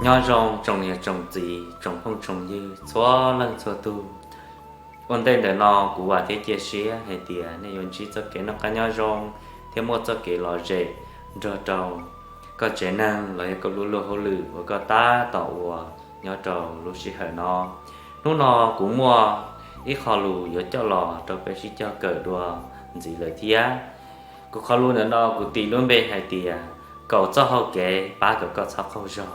Nyob zoo tsoom niam tsoom txiv tsoom phooj tsoom ywg txhua leej txhua tug. Ua ntej ntawm no kuv vam thiab cia siab hais tias nej yuav ntsib txoj kev noj qab nyob zoo thiab muaj txoj kev lom zem nrog rau koj tsev neeg los yog koj lub luag hauj lwm uas koj tab tom ua nyob rau lub sij hawm no. Hnub no kuv muaj ib qho lus yuav coj los rau peb sib cog kawm dua ntxiv lawm thiab. Kuv qhov lus ntawm no kuv tis lub npe hais tias kaum txoj hau kev pab kom koj txhob qaug zog.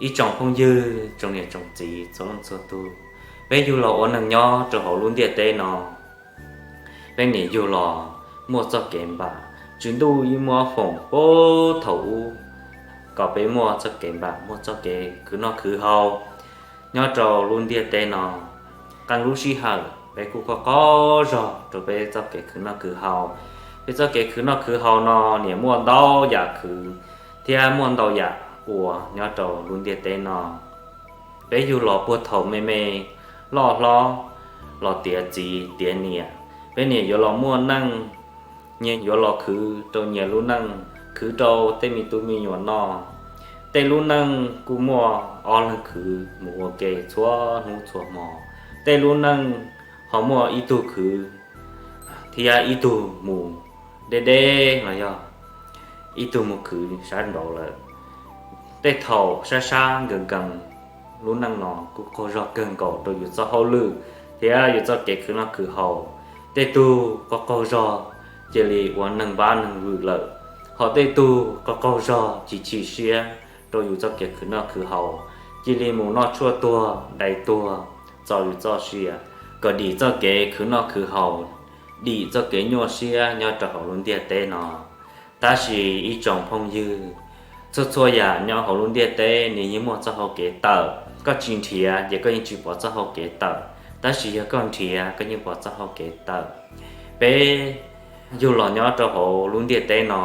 Ib tsoom phooj ywg tsoom niam tsoom txiv txhua leej txhua tug, peb yug los ua neeg nyob rau hauv lub ntiaj teb no, peb niaj yug los muaj txoj kev npam. Tswv Ntuj yeej muab foom puag thaum ub kom peb muaj txoj kev npam, muaj txoj kev khwv noj khwv haus nyob rau lub ntiaj teb no. Qee lub sij hawm peb kuj qaug qaug zog rau peb txoj kev khwv noj khwv haus. Peb txoj kev khwv noj khwv haus no niaj muaj ntau yam khwv thiab muaj ntau yam ua nyob rau lub ntiaj teb no. Peb yug los puag thaum me me loj hlob los tiav txiv tiav niam, peb niaj yuav los muaj neej, nyias yuav los khwv rau nyias lub neej, khwv rau tej me tub me nyuam noj. Tej lub neej kuj muaj ob leeg khwv mus ua ke txhua hnub txhua hmo. Tej lub neej ho muaj ib tug khwv thiab ib tug mus deb deb los yog ib tug mus khwv sab nraud lawm. Tej thaum sab sab nkees nkees, lub neej no kuj qaug zog kawg nkaus rau yus txoj hauj lwm thiab yus txoj kev khwv noj khwv haus. Tej tug qaug qaug zog cia li ua neeg vab neeg vwm lawm, ho tej tug qaug qaug zog chim chim siab rau yus txoj kev khwv noj khwv haus, cia li mus noj tshuaj tuag dai tuag txaus yus txoj sia, kom dim txoj kev khwv noj khwv haus, dim txoj kev nyuaj siab nyob rau hauv lub ntiaj teb no. Tab sis ib tsoom phooj ywg, txhua txhua yam nyob hauv lub ntiaj teb nws yeej muaj txoj hau kev tawm. Koj tsis nrhiav ces koj yeej tsis pom txoj hau kev tawm, tab sis yog koj nrhiav koj yeej pom txoj hau kev tawm. Peb yug los nyob rau hauv lub ntiaj teb no,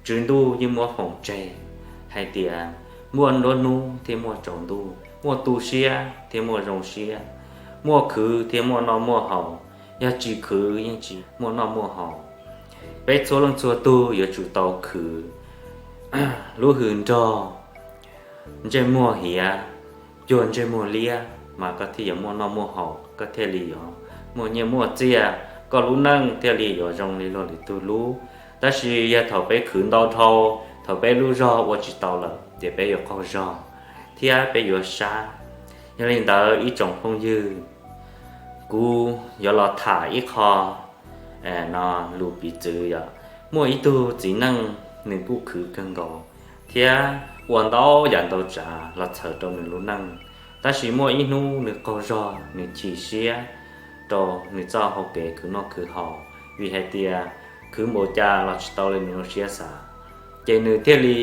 Tswv Ntuj yeej muab foom tseg hais tias muaj nruab hnub thiab muaj tsaus ntuj, muaj tu siab thiab muaj zoo siab, muaj khwv thiab muaj noj muaj haus, yog tsis khwv yeej tsis muaj noj muaj haus. Peb txhua leej txhua tug yuav tsum tau khwv lub hws nrog ntsej muag hiav, cuag ntsej muag liab mas koj thiaj yuav muaj noj muaj haus, koj thiaj li yuav muaj nyiaj muaj txiaj, koj lub neej thiaj li yuav zoo li luag lwm tug lub. Tab sis yog thaum peb khwv ntau dhau, thaum peb lub zog ua tsis tau lawm ces peb yuav qaug zog thiab peb yuav sab. Yog li ntawd ib tsoom phooj ywg, kuv yuav los tham ib qho no lus piv txwv yog muaj ib tug txiv neej nws kuj khwv kawg nkaus thiab ua ntau yam ntau tsav los txhawb rau nws lub neej. Tab sis muaj ib hnub nws qaug zog, nws chim siab rau nws txoj hau kev khwv noj khwv haus, vim hais tias khwv npaum cas los tsis tau li nws lub siab xav, ces nws thiaj li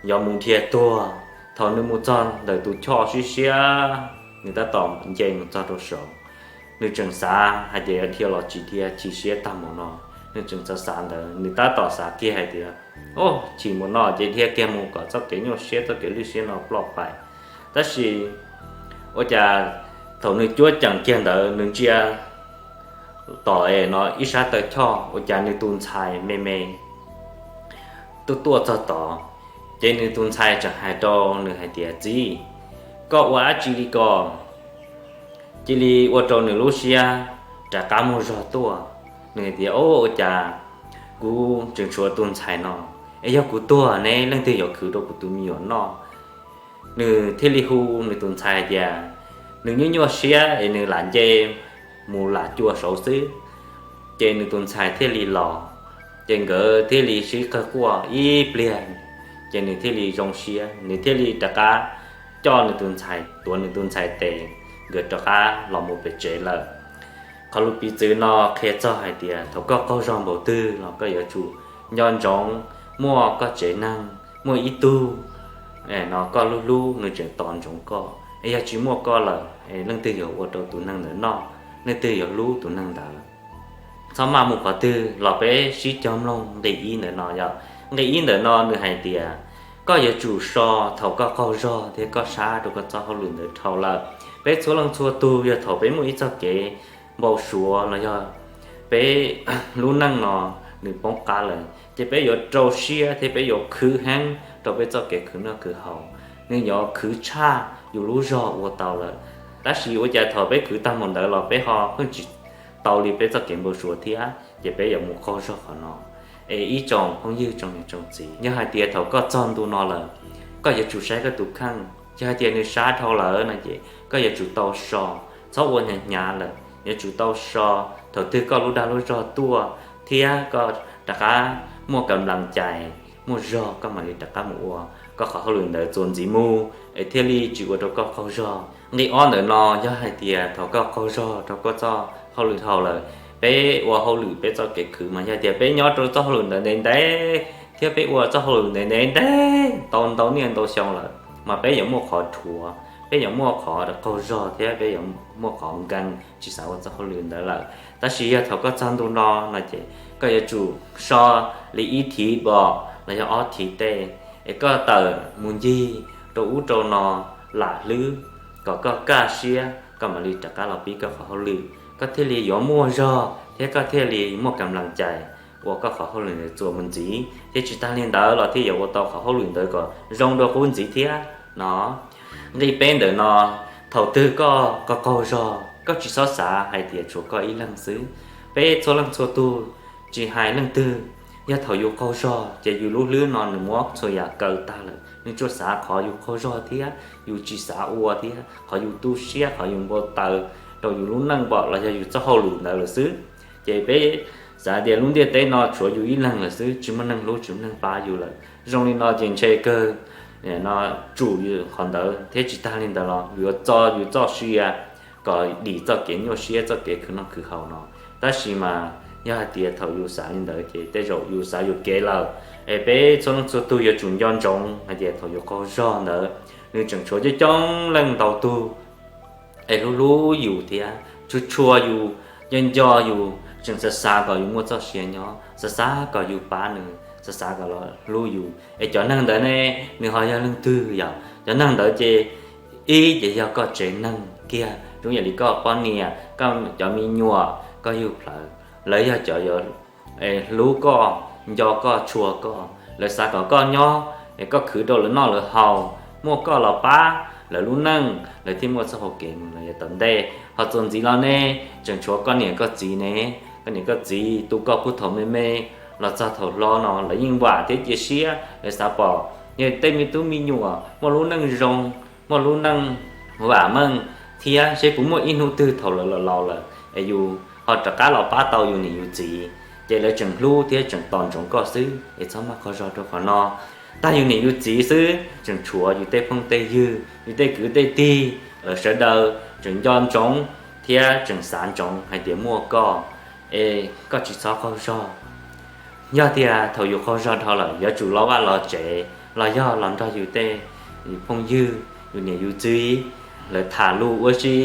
yuav mus dhia tuag. Thaum nws mus txog ntawm tus choj siab siab, nws tab tom nce mus txog rau saud, nws tseem xav hais tias dhia los tsis dhia, chim siab tag mus no. Nws tseem xav xav ntawd, nws tab tom xav kiag hais tias, o, chim mus no ces dhia kiag mus kom txoj kev nyuaj siab txoj kev lwj siab no ploj pais. Tab sis ua cas thaum nws cuab ceem kiag ntawd nws ntsia tom es no ib sab taw choj ua cas nws tus ntxhais me me tuaj tuaj txog tod. Ces nws tus ntxhais tseem hais rau nws hais tias, txiv, koj ua dab tsi li ko? Cia li ua rau nws lub siab rov qab muaj zog tuaj. Nws hais tias, o, ua cas kuv tseem tshuav tus ntxhais no, es yog kuv tuag ne leej twg yuav khwv rau kuv tus me nyuam noj? Nws thiaj li hu nws tus ntxhais hais tias nws nyuaj nyuaj siab es nws lam nce mus lam cua saud xwb. Ces nws tus ntxhais thiaj li los, ces nkawd thiaj li sib qawg quaj ib pliag, ces nws thiaj li zoo siab, nws thiaj li rov qab coj nws tus ntxhais, tuav nws tus ntxhais tes, nkawd rov qab los mus pem tsev lawm. Qhov lus piv txwv no qhia txog hais tias thaum koj qaug zog npaum twg los koj yuav tsum nco ntsoov muaj koj tsev neeg, muaj ib tug no koj hlub hlub nws tseem tos ntsoov koj. Es yog tsis muaj koj lawm, leej twg yuav ua rau tus neeg ntawd noj, leej twg yuav hlub tus neeg ntawd? Txhob maj mus qhov twg los peb sib cog mloog nqe ib ntawm no yom. Nqe ib ntawm no nws hais tias koj yuav tsum so thaum koj qaug zog thiab koj sab rau koj txoj hauj lwm ntawd dhau lawm. Peb txhua leej txhua tug yog thaum peb muaj ib txoj kev npau suav los yog peb lub neej no nws poob qab lawm, ces peb yuav rau siab thiab peb yuav khwv heev rau peb txoj kev khwv noj khwv haus. nws yuav khwv tshaj yus lub zog ua tau lawm. Tab sis ua cas thaum peb khwv tag mus ntawd los peb ho pheej tsis tau li peb txoj kev npau suav thiab, ces peb yuav mus qaug zog qhov no. Es ib tsoom phooj ywg tsoom niam tsoom txiv, yog hais tias thaum koj txog ntu no lawm, koj yuav tsum saib koj tus kheej. Yog hais tias nws sab dhau lawm no ces koj yuav tsum tau so, txhob ua hnyav hnyav lawm, yuav tsum tau so. Thaum twg koj lub dag lub zog tuaj thiab koj rov qab muaj kam lam cais, muaj zog, koj mam li rov qab mus ua koj qhov hauj lwm ntawd txuas ntxiv mus, es thiaj li tsis ua rau koj qaug zog. Nqi ob ntawm no, yog hais tias thaum koj qaug zog rau koj txoj hauj lwm dhau lawm, peb ua hauj lwm peb txoj kev khwv mas yog tias peb nyob rau txoj hauj lwm ntawd ntev ntev thiab peb ua txoj hauj lwm ntev ntev ntev tau ntau niaj ntau xyoo lawm, mas peb yuav muaj qhov dhuav, peb yuav muaj qhov qaug zog thiab peb yuav muaj qhov nkees tsis xav ua txoj hauj lwm ntawd lawm. Tab sis yog thaum koj txog ntu no no ces koj yuav tsum so li ib thiv npo los yog ob thiv tej, es koj tawm mus ncig rau ub rau no lam hlwb kom koj kaj siab, koj mam li rov qab los pib koj qhov hauj lwm, koj thiaj li yuav muaj zog thiab koj thiaj li muaj kam lam cais ua koj qhov hauj lwm ntawd txuas mus ntxiv, thiab tsis tag li ntawd los thiaj yuav ua tau qhov hauj lwm ntawd kom zoo dua qub ntxiv thiab no. Nqi peb ntawm no, thaum twg koj qaug qaug zog koj tsis txhob xav hais tias tshuav koj ib leeg xwb. Peb txhua leej txhua tug, tsis hais leej twg, yog thaum yus qaug zog ces yus lub hlwb no nws muab txhua yam kaw tag lawm, nws tsuas xav qhov yus qaug zog thiab yus tsis xav ua thiab qhov yus tu siab, qhov yus npau taws rau yus lub neej npaum los yog yus txoj hauj lwm ntawd lawm xwb. Ces peb xav tias lub ntiaj teb no tshuav yus ib leeg lawm xwb, tsis muaj neeg hlub tsis muaj neeg pab yus lawm. Zoo li no ces ntshe kawg no tsum yus qhov ntawd thiab tsis tag li ntawd los yus yuav txo yus txoj sia kom dim txoj kev nyuaj siab txoj kev khwv noj khwv haus no. Tab sis mas yog hais tias thaum yus xav li ntawd ces tej zaum yus xav yuam kev lawm. Es peb txhua leej txhua tug yuav tsum nco ntsoov hais tias thaum yus qaug zog ntawd, nws tseem tshuav coob coob leej ntau tug es hlub hlub yus thiab tshua tshua yus, nco nco yus, tseem xav xav kom yus muaj txoj sia nyob, xav xav kom yus pab nws, xav xav kom los hlub yus. Es cov neeg ntawd ne, nws ho yog leej twg yom? Cov neeg ntawd ces ib ces yog koj tsev neeg kiag, zoo yam li koj poj niam, koj cov me nyuam, koj yug plawv, lawv yog cov hlub koj, nco koj, tshua koj, lawv xav kom koj nyob, es koj khwv rau lawv noj lawv haus, muaj koj los pab lawv lub neej, lawv thiaj muaj txoj hau kev mus los yav tom ntej. Ho txuas ntxiv los ne, tseem tshuav koj niam koj txiv ne, koj niam koj txiv tu koj puag thaum me me los txog thaum hlob no lawv yeej vam thiab cia siab, lawv xav pom yog tej me tub me nyuam muaj lub neej zoo, muaj lub neej vam meej, thiab seb puas muaj ib hnub twg thaum lawv laus laus lawm es yus ho rov qab los pab tau yus niam yus txiv. Ces lawv tseem hlub thiab tseem tos ntsoov koj xwb, es txhob maj qaug zog rau qhov no. Tag yus niam yus txiv xwb, tseem tshuav yus tej phooj tej ywg, yus tej kwv tej tij, lawv sawv daws tseem nco ntsoov thiab tseem xav ntsoov hais tias muaj koj, es koj tsis txhob qaug zog. Yog tias thaum yus qaug zog dhau lawm yuav tsum los vaj los tsev los yog los nrog yus tej phooj ywg, yus niam yus txiv, lawv tham lus ua si,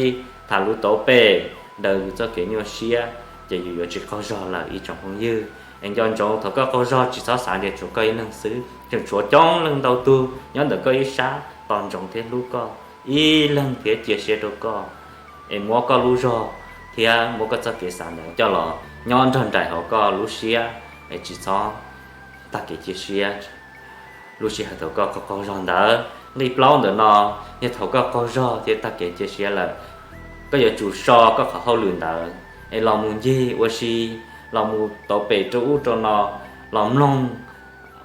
tham lus tauv pem daws yus txoj kev nyuaj siab, ces yus yuav tsis qaug zog lawm ib tsoom phooj ywg. Es nco ntsoov thaum koj qaug zog tsis txhob xav tias tshuav koj ib leeg xwb, tseem tshuav coob leej ntau tug nyob ntawm koj ib sab tos ntsoov thiab hlub koj ib leeg thiab cia siab rau koj, es muab koj lub zog thiab muab koj txoj kev xav ntawd coj los nyob nrog nraim hauv koj lub siab, es tsis txhob tag kev cia siab lub sij hawm thaum koj qaug qaug zog ntawd. Nqi plaub ntawm no, yog thaum koj qaug zog thiab tag kev cia siab lawm, koj yuav tsum so koj qhov hauj lwm ntawd es los mus ncig ua si, los mus tauv pem rau ub rau no, los mloog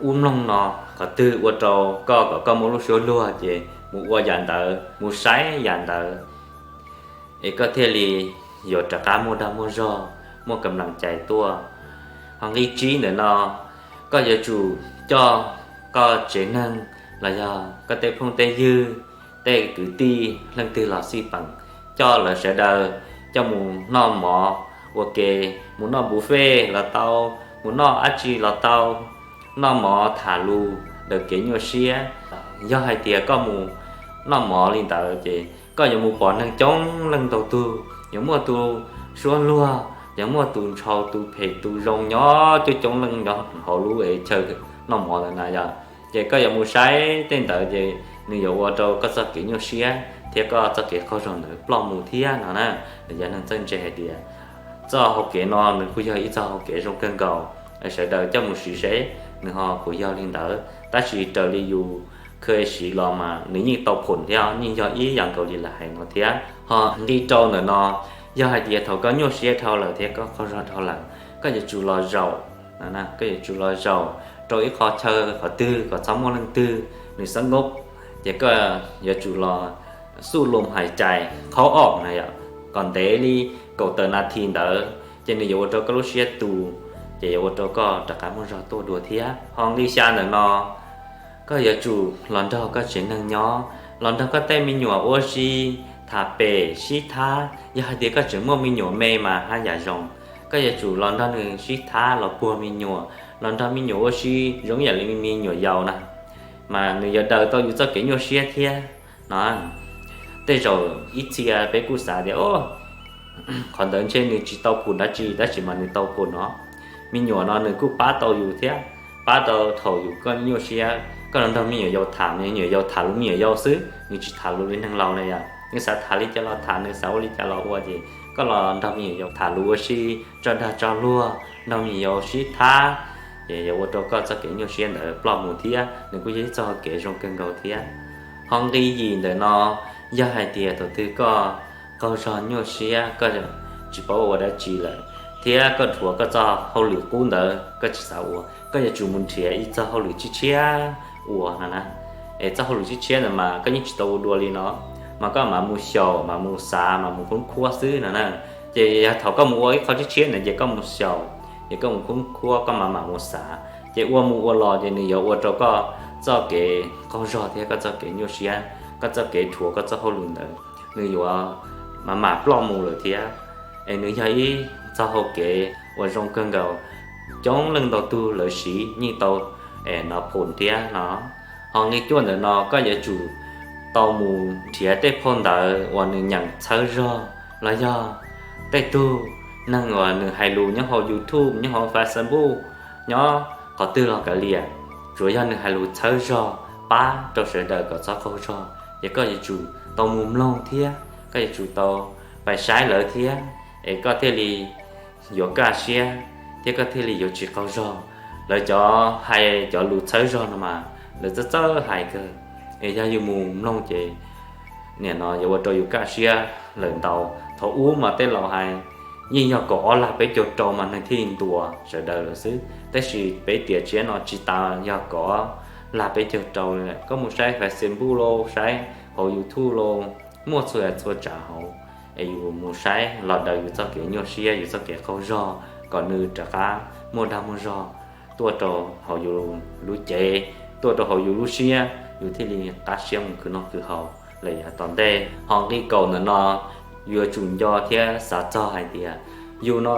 ub mloog no, qhov twg ua rau koj kom koj muaj lub suab luag ces mus ua yam ntawd, mus saib yam ntawd, es koj thiaj li yuav rov qab muaj dag muaj zog, muaj kam lam cais tuaj. Ho nqi tsib ntawm no, koj yuav tsum coj koj tsev neeg los yog koj tej phooj tej ywg, tej kwv tij leej twg los xij peem, coj lawv sawv daws coj mus noj mov ua ke, mus noj buffet los tau, mus noj dab tsi los tau, noj mov tham lus daws kev nyuaj siab. Yog hais tias koj mus noj mov li ntawd ces koj yuav mus pom neeg coob leej ntau tug, yuav muaj tus suab luag, yuav muaj tus ntshau tus phem tus zoo nyob coob coob leej nyob hauv lub chaw noj mov ntawd na yom. Ces koj yuav mus saib tej ntawd ces nws yuav ua rau koj txoj kev nyuaj siab thiab koj txoj kev qaug zog ntawd ploj mus thiab no na. Lawv yog neeg txawj ntse hais tias txoj hau kev no nws kuj yog ib txoj hau kev zoo kawg nkaus, sawv daws coj mus siv seb nws ho puas yog li ntawd. Tab sis raws li yus kha siv los mas nws yeej tau phom thiab, yeej yog ib yam nkaus li lawv hais no thiab. Ho nqi rau ntawm no, yog hais tias thaum koj nyuaj siab dhau lawm thiab koj qaug zog dhau lawm, koj yuav tsum los zaum, koj yuav tsum los zaum rau ib qho chaw qhov twg kom txhob muaj leej twg nws xab nkob, ces koj yuav tsum los xuj lom hais cai qhaub ob na yom, kom ntev li kaum tawm nas this ntawd ces nws yuav ua rau koj lub siab tu, ces yuav ua rau koj rov qab muaj zog tuaj dua thiab. Ho nqi xya ntawm no, koj yuav tsum los nrog koj tsev neeg nyob, los nrog koj tej me nyuam ua si, tham pem sib thab. Yog hais tias koj tseem muaj me nyuam me mas haj yam zoo, koj yuav tsum los nrog nws sib thab los puag me nyuam, los nrog me nyuam ua si zoo yam li me nyuam yaus na, mas nws yuav daws tau yus txoj kev nyuaj siab thiab no. Tej zaum ib txhia peb kuj xav tias, o, qhov ntawd ntshe nws tsis tau phom dab tsi, tab sis mas nws tau phom no. Me nyuam no nws kuj pab tau yus thiab, pab tau thaum yus koj nyuaj siab koj los nrog me nyuam yaus tham, me nyuam yaus tham lus me nyuam yaus xwb, nws tsis tham lus li neeg laus na yom. Nws xav tham li cas los tham, nws xav ua li cas los ua, ces koj los nrog me nyuam yaus tham lus ua si, tso dag tso luag, nrog me nyuam yaus sib thab, ces yuav ua rau koj txoj kev nyuaj siab ntawd ploj mus thiab, nws kuj yog ib txoj hau kev zoo kawg nkaus thiab. Ho nqi yim ntawm no, yog hais tias thaum twg koj qaug zog nyuaj siab, koj tsis paub ua dab tsi lawm, thiab koj dhuav koj txoj hauj lwm qub ntawd koj tsis xav ua, koj yuav tsum mus nrhiav ib txoj hauj lwm tshiab tshiab ua no na. Es txoj hauj lwm tshiab tshiab ntawd mas koj yeej tsis tau ua dua li no, mas koj mam mus xyaum, mam mus xav, mam mus khoob khuab xwb no na. Ces yog thaum koj mus ua ib qho tshiab tshiab ntawd ces koj mus xyaum, ces koj mus khoob khuab, koj mam mam mus xav, ces ua mus ua los ces nws yuav ua rau koj txoj kev qaug zog thiab koj txoj kev nyuaj siab, koj txoj kev dhuav koj txoj hauj lwm ntawd nws yuav mam mam ploj mus lawm thiab. Es nws yog ib txoj hau kev uas zoo kawg nkaus, coob leej ntau tug lawv siv yeej tau, es no phom thiab no. Ho nqi cuaj ntawm no koj yuav tsum tau mus nrhiav tej phau ntawv uas nws nyeem txhawb zog, los yog tej tug neeg uas nws hais lus nyob hauv YouTube, nyob hauv Facebook, nyob qhov twg los kav liam, tsuav yog nws hais lus txhawb zog pab rau sawv daws kom txhob qaug zog, ces koj yuav tsum tau mus mloog thiab koj yuav tsum tau pais saib lawv thiab, es koj thiaj li yuav kaj siab thiab koj thiaj li yuav tsis qaug zog. Lawv cov hais cov lus txhawb zog no mas lawv txawj txawj hais kawg, es yog yus mus mloog ces nim no yuav ua rau yus kaj siab lawm ntau. Thaum ub mas tej laus hais yeej yog kaum ob lag peb caug rau mas neeg thiaj ntuas sawv daws lawm xwb, tab sis peb tiam tsiab no tsis tas yog kaum ob lag peb caug rau li lawm. Koj mus saib Facebook los saib hauv YouTube los muaj txhua txhua tsav hauv, es yus mus saib los daws yus txoj kev nyuaj siab, yus txoj kev qaug zog kom nws rov qab muaj dag muaj zog tuaj rau hauv yus lub cev, tuaj rau hauv yus lub siab, yus thiaj li qab siab mus khwv noj khwv haus lawm yav tom ntej. Ho nqi kaum ntawm no yuav tsum nco thiab xav txog hais tias yus no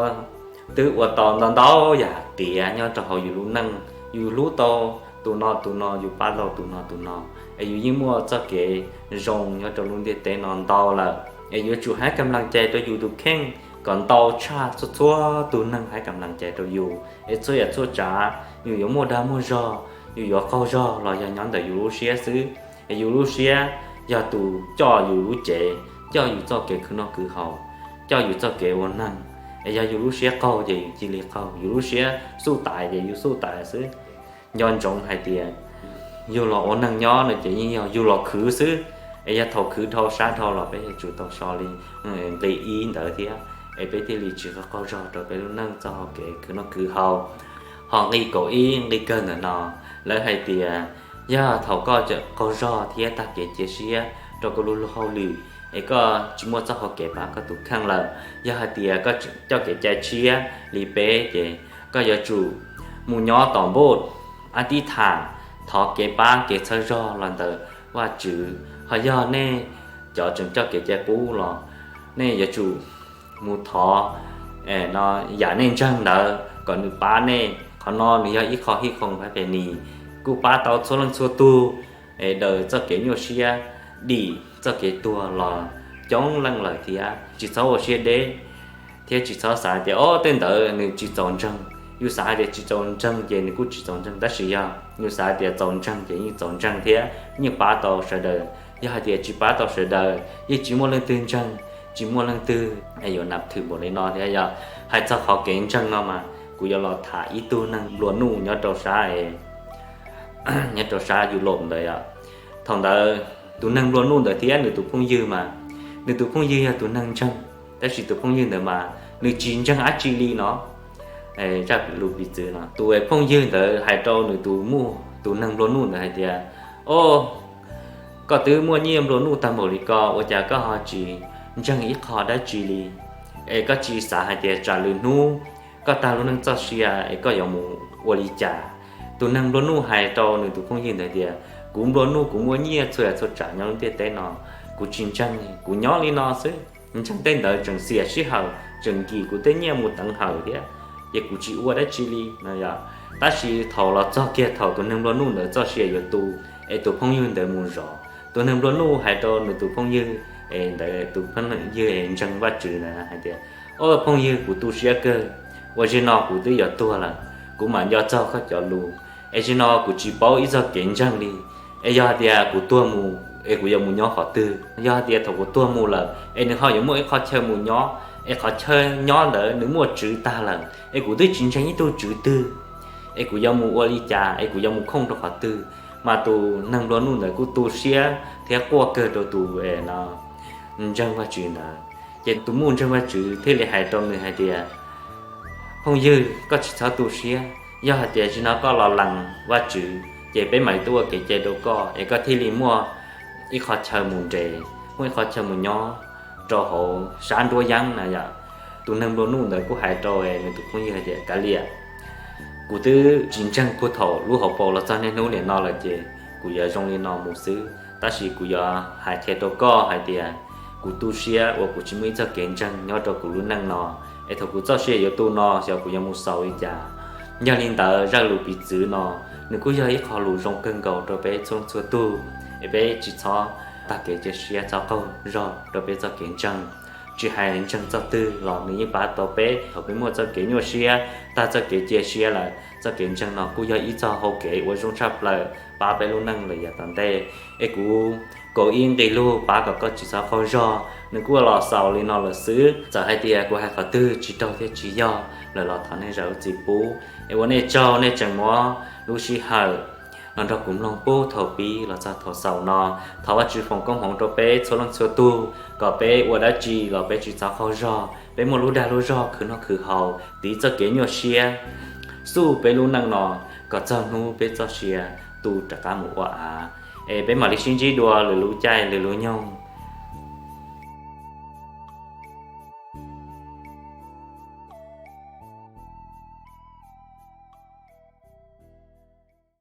twb ua tau ntau ntau yam tiav nyob rau hauv yus lub neej, yus hlub tau tus no tus no, yus pab tau tus no tus no, es yus yeej muaj txoj kev zoo nyob rau lub ntiaj teb no ntau lawm. Es yuav tsum hais kam las cai rau yus tus kheej kom ntau tshaj txhua txhua tus neeg hais kam las cai rau yus, es txhua yam txhua tsav yus yuav muaj dag muaj zog, yus yuav qaug zog los yog nyob ntawm yus lub siab xwb. Es yus lub siab yog tus coj yus lub cev, coj yus txoj kev khwv noj khwv haus, coj yus txoj kev ua neeg. Es yog yus lub siab qaug ces yus cia li qaug, yus lub siab xub tais ces yus xub tais xwb. Nco ntsoov hais tias yus los ua neeg nyob no ces yeej yog yus los khwv xwb. Es yog thaum khwv dhau sab dhau los peb yuav tsum tau so li nqi ib ntawd thiab, es peb thiaj li tsis qaug zog rau peb lub neej txoj hau kev khwv noj khwv haus. Ho nqi kaum ib nqi kawg ntawm no, lawv hais tias yog thaum koj qaug zog thiab tag kev cia siab rau koj lub luag hauj lwm, es koj tsis muaj txoj hau kev pab koj tus kheej lawm, yog hais tias koj coj kev cai tshiab li peb ces koj yuav tsum mus nyob tom npauj, ab tib tham, thov kev pab kev txhawb zog los ntawm Vajtswv. Ho yog nej cov tseem coj kev cai qub los nej yuav tsum mus thov no yam nej ntseeg ntawd kom nws pab nej. Qhov no nws yog ib qho hij qhoos pab pes nis, kuj pab tau txhua leej txhua tug, es daws txoj kev nyuaj siab, dim txoj kev tuag los coob leej lawm thiab. Tsis txhob ua siab deb thiab tsis txhob xav tias o tej ntawd nws tsis txaus ntseeg. Yus xav hais tias tsis txaus ntseeg ces nws kuj tsis txaus ntseeg, tab sis yog yus xav hais tias txaus ntseeg ces yeej txaus ntseeg thiab yeej pab tau sawv daws. Yog hais tias tsis pab tau sawv daws, yeej tsis muaj leej twg ntseeg, tsis muaj leej twg yuav nab thwm npaum li no thiab. Yog hais txog qhov kev ntseeg no mas kuv yuav los tham ib tug neeg nplua nuj nyob rau sab nyob rau sab Europe ntawd yom. Thaum ntawd tus neeg nplua nuj ntawd thiab nws tus phooj ywg mas, nws tus phooj ywg yog tus neeg ntseeg, tab sis tus phooj ywg ntawd mas nws tsis ntseeg dab tsi li no. Zaj lus piv txwv no, tus phooj ywg ntawd hais rau nws tus muj, tus neeg nplua nuj ntawd hais tias, O, koj twb muaj nyiaj nplua nuj tag npaum li ko, ua cas koj ho tsis ntseeg ib qho dab tsi li? Es koj tsis xav hais tias tsam lwm hnub koj tag lub neej txoj sia es koj yuav mus ua li cas? Tus neeg nplua nuj hais rau nws tus phooj ywg ntawd tias, Kuv nplua nuj, kuv muaj nyiaj txhua yam txhua tsav nyob lub ntiaj teb no, kuv tsis ntseeg, kuv nyob li no xwb. Ntseeg tej ntawd tseem xiam sij hawm, tseem nkim kuv tej nyiaj mus teev hawm thiab, ces kuv tsis ua dab tsi li no yom. Tab sis thaum los txog kiag thaum tus neeg nplua nuj ntawd txoj sia yuav tu, es tus phooj ywg ntawd mus zov, tus neeg nplua nuj hais rau nws tus phooj ywg, es ntawd tus phooj ywg es ntseeg Vajtswv ntawd hais tias, O phooj ywg, kuv tu siab kawg, ua zim no kuv twb yuav tuag lawm, kuv mam nco txog koj cov lus, es zim no kuv tsis paub ib txog kev ntseeg li. Es yog hais tias kuv tuag mus es kuv yuav mus nyob qhov twg? Yog hais tias thaum kuv tuag mus lawm es nws ho yuav muaj ib qhov chaw mus nyob, es qhov chaw nyob ntawd nws muaj tswv tag lawm, es kuv twb tsis ntseeg ib tug tswv twg, es kuv yuav mus ua li cas, es kuv yuav mus khooj rau qhov twg? Mas tus neeg nplua nuj ntawd kuj tu siab thiab quaj kawg rau tus ntseeg Vajtswv ntawd. Ces tus muj ntseeg Vajtswv thiaj li hais rau nws hais tias, Phooj ywg, koj tsis txhob tu siab. Yog hais tias zim no koj los lees Vajtswv, ces peb mam li tuaj ua kev cai rau koj, es koj thiaj li muaj ib qhov chaw mus nres, muaj ib qhov chaw mus nyob rau hauv sab nruab yeeb na yom. Tus neeg nplua nuj ntawd kuj hais rau nws tus phooj ywg hais tias, Kav liam, kuv twb tsis ntseeg puag thaum lub hauv paus los txog niaj hnub niam no lawm, ces kuv yuav zoo li no mus xwb. Tab sis kuv yuav hais qhia rau koj hais tias, kuv tu siab uas kuv tsis muaj ib txoj kev ntseeg nyob rau kuv lub neej no, es thaum kuv txoj sia yuav tu no xyov kuv yuav mus xaus li cas. Yog li ntawd zaj lus piv txwv no, nws kuj yog ib qho lus zoo kawg nkaus rau peb txhua txhua tug, es peb tsis txhob tag kev cia siab, txhob qaug zog rau peb txoj kev ntseeg. Tsis hais ntseeg txoj twg los nws yeej pab tau peb thaum peb muaj txoj kev nyuaj siab, tag txoj kev cia siab lawm. Txoj kev ntseeg no kuj yog ib txoj hau kev uas zoo tshaj plaws pab peb lub neej lawm yav tom ntej. Es kuv kaus ib nqe lug pab kom koj tsis txhob qaug zog, nws kuj los xaus li no lawm xwb. Txawm hais tias kuv hais qhov twg tsis raug thiab tsis yog lawm los thov nej zam lub txim pub. Es ua nej tsaug nej tseem muab lub sij hawm los nrog kuv mloog pub thaum pib los txog thaum xaus no. Thov Vajtswv foom koob hmoov rau peb txhua leej txhua tug kom peb ua dab tsi los peb tsis txhob qaug zog, peb muaj lub dag lub zog khwv noj khwv haus, tiv txoj kev nyuaj siab, xub peb lub neej no kom txog hnub peb txoj sia tu rov qab mus ua av. Es peb mam li sib ntsib dua lwm lub caij lwm lub nyoog.